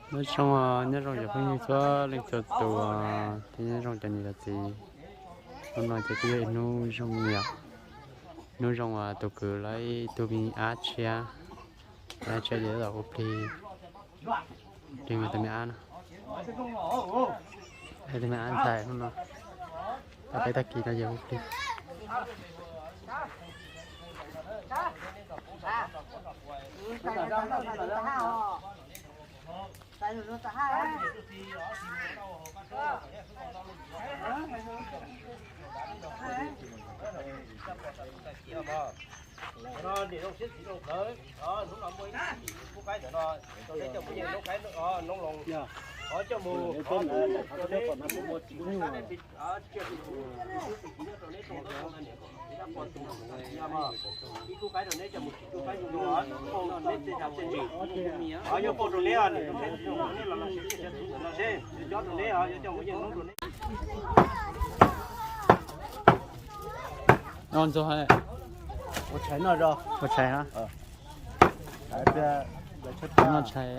Nyob zoo, nyob zoo cov phooj ywg txhua leej txhua tus, thiab nyob zoo cov niam cov txiv. Hnub no ces kuj yog ib hnub zoo yom, hnub zoo uas tus kwv los ib tug me ab tshiab, ab tshiab ces tab tom ua plig, plig tus me ab no, tus me ab ntxhais hnub no, tag peb tag kis no ces ua plig. Ntxuag, ua tshais no, ua tshais no, tshais no, tshais.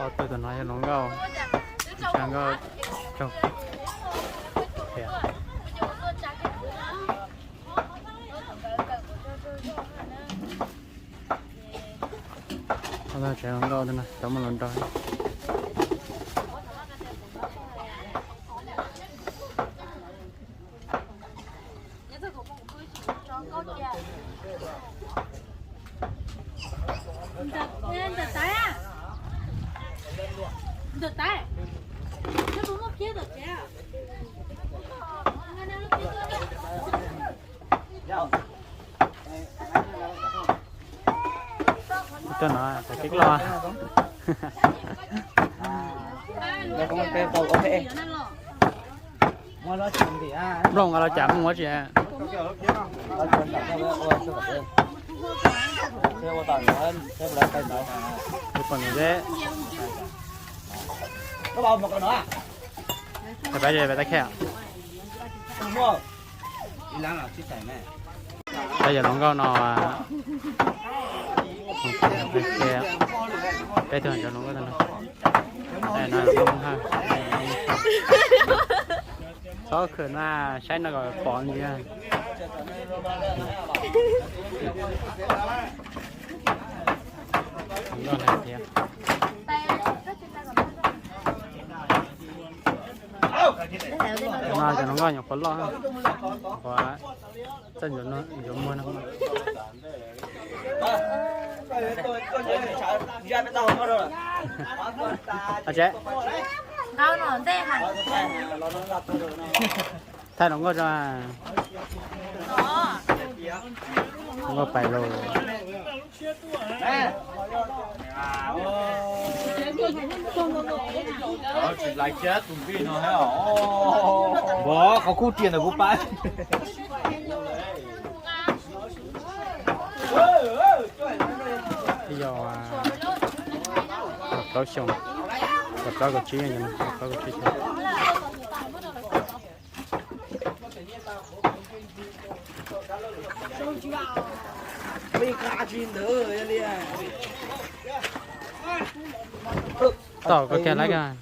Ob tug no yog hluas nkauj, hluas nkauj tsaug. Tsev hluas nkauj no tau muaj hluas nraug. Tuaj no, txog keb los. Nplooj nqa los cas mus ua tsi? Pom nws deb. Pab pab tab khej. Peb yog hluas nkauj no, peb tug cov hluas nkauj no, no hluas nkauj Hmoob Hawj. Txhob khwm na, saib no kom pom li. No cov hluas nkauj nyuam qhuav loj, qhuav txawj ncuav muag no. Thaij hluas nkauj tso. Hluas nkauj pais los. Npog qhov kub riam ntawm kuv pab. Yog plaub xyoo, plaub kaum tsib, plaub kaum tsib xyoo. Tau koj kiag laib koj.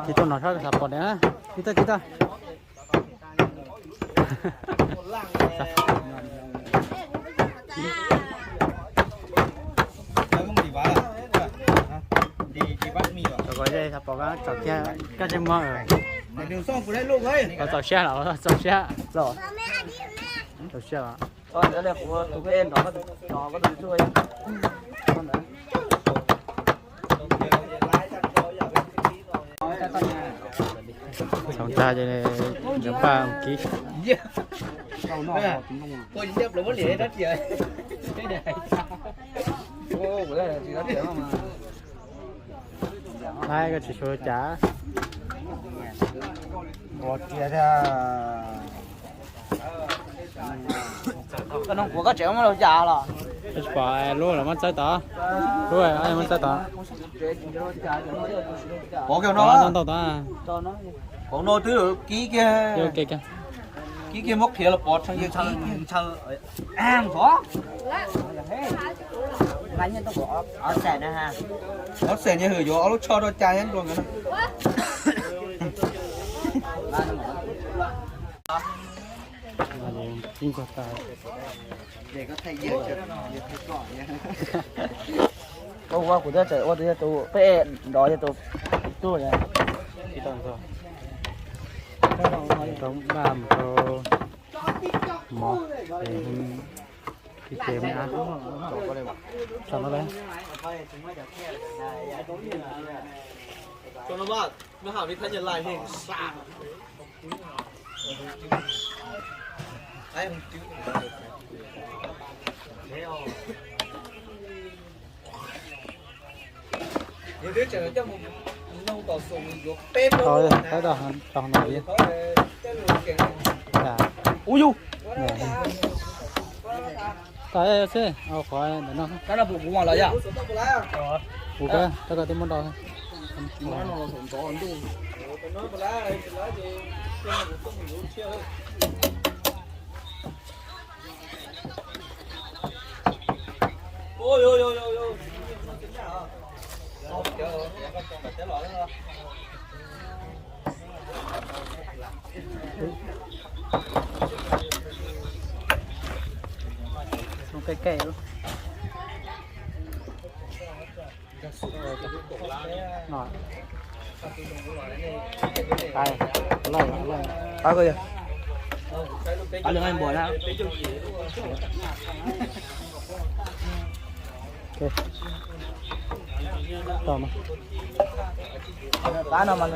Tsis tuaj nov sab xav pom deb, tib tag tib tag. Txaus kiag koj tsev muag. Txaus siab los txaus siab. Txaus siab los. Tag ces yuav paj kib. Laib koj tsis xyuas cas. Ua kiag thiab. Koj noog kuv koj tseem muab los cas los? Koj tsis pom lub los muab txawb tod. Lub muab txawb tod. Pov kiag no. Ntau tod. Pov no twb kib kiag. Kib kiag muab qhiav los pov tshee kiag. Ob xees nyuag hwm yuav ob lub tsho rau cai npluag ntawd. Ua kuv thiaj tseem ua tus yog tus peb nrov yog tus tub. Rau npaj mus rau mov, ces ib ce me ab. Sau no lauj. Tau, tau, tau no li. Ub yug. Tau xwb, qhov ntawm no. Ub, koj, koj twb muab rau. Ua ke ke. Qab koj yog. Qab lwm nqaij npua na. Qab no mas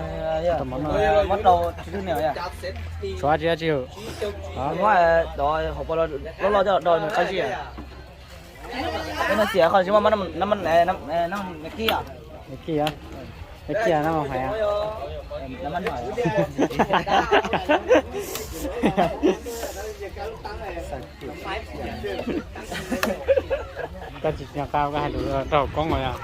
muab rau tsis twg niam. Tshuav tsis tsis hwm. Muab dov hauv paus loj loj coj los do nws qab zib. Peb no xiam qhov tsis muaj, nab kij, nab kij no hais. Koj tsis nco qab koj hais lus rau koob os yog.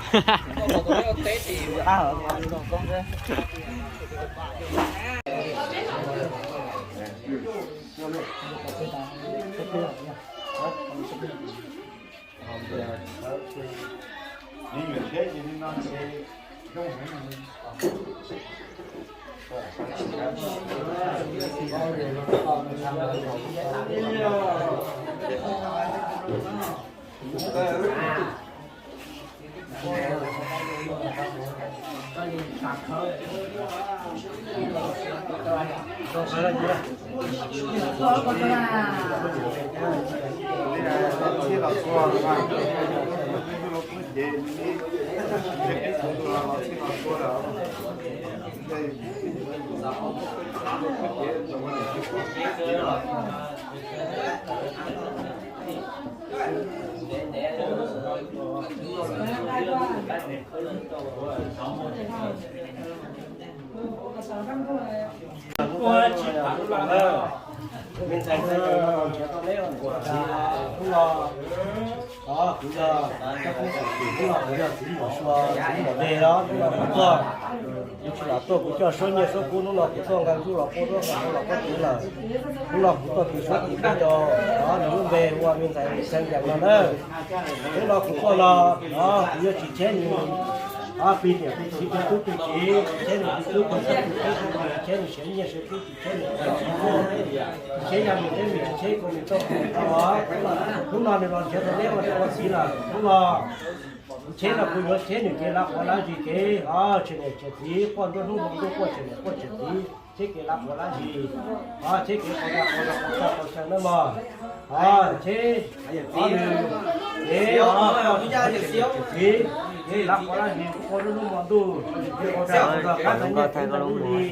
Kuv tsis tham lus los na. Me ntxhais ntxhais, kuv los, kuv yog, kuv yog txiv mus sua txiv mus de los, hnub no kuv tuaj, kuv tsis lam tuaj kuv coj suab nyiaj suab kub, hnub no kuv tuaj nqa ntuj los pub, hnub no kuv tuaj kis suab kis kub rau nws lub npe ua me ntxhais Xeeb Ncaim no na. Hnub no kuv tuaj los, kuv yuav tsis cheb nws plig niam plig txiv plig tub plig kiv, tsis cheb nws plig tub plig kiv, tsis cheb nws siav nyiaj siav kub, tsis cheb nws, tsis cheb yog nws teb nws tsis cheb kuv nws tuaj kuv tau. Hnub no nws los nrhiav rau neb ua niam ua txiv lawm, hnub no kuv cheb no kuv yuav cheb nws kev lav quav lav zis, kev tshem niam tshem txiv, quaj nruab hnub nruab ntuj quaj tshem niam quaj tshem txiv, cheb kev lav quav lav zis, cheb kev qau dag qau zog qau txaj qau xyaw na mog. Cheb kev lav quav lav zis, kev lav quav lav zis, quaj nruab hnub nruab ntuj, kev qau dag qau zog qab tau nyiaj txiv ntawm lub hli.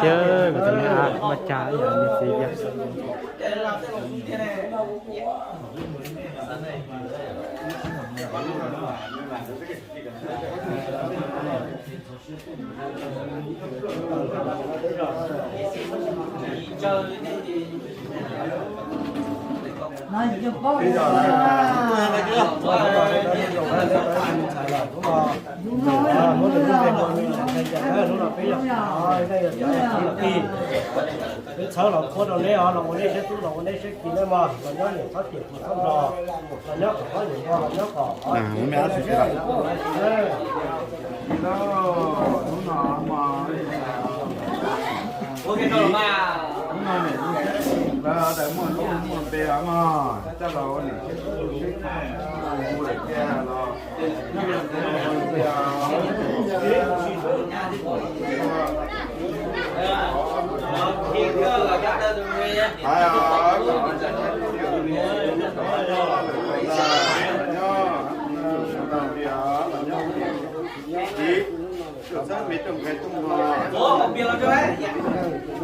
Tiag, kuv tus me ab mas cas ib yam niam txiv yog. Peb txhawb los qhuab rau neb os, los ua nej siab tub los ua nej siab kis neb mog, los nyob niam txhob tiam tus txhob nrog, los nyob kom txhob niam nrog, los nyob kom hnub no hnub no niam lawv daws muaj lub muaj npe os mog, coj los ua niam thiab tub sib tham mus lawm kiag los nyob npe os.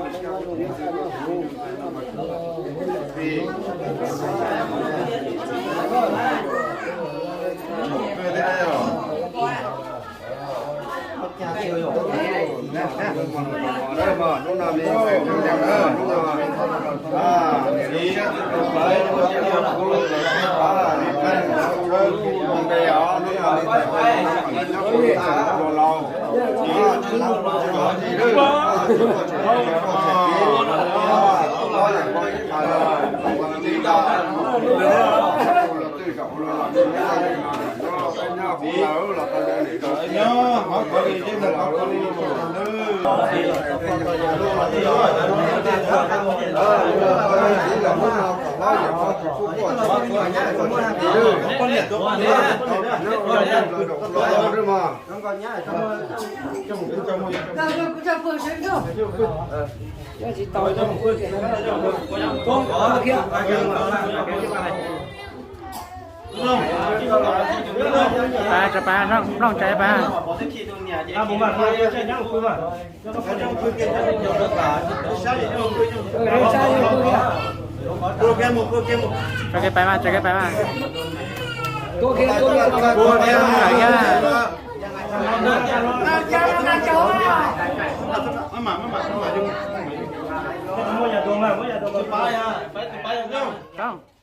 Pab, tso pab, nplooj tso pab. Tso kev pab mas, tso kev pab mas. Maj mam, maj mam, maj mam. Muab yam dua mas, muab yam dua mas. Tus pab, pab tus pab yog.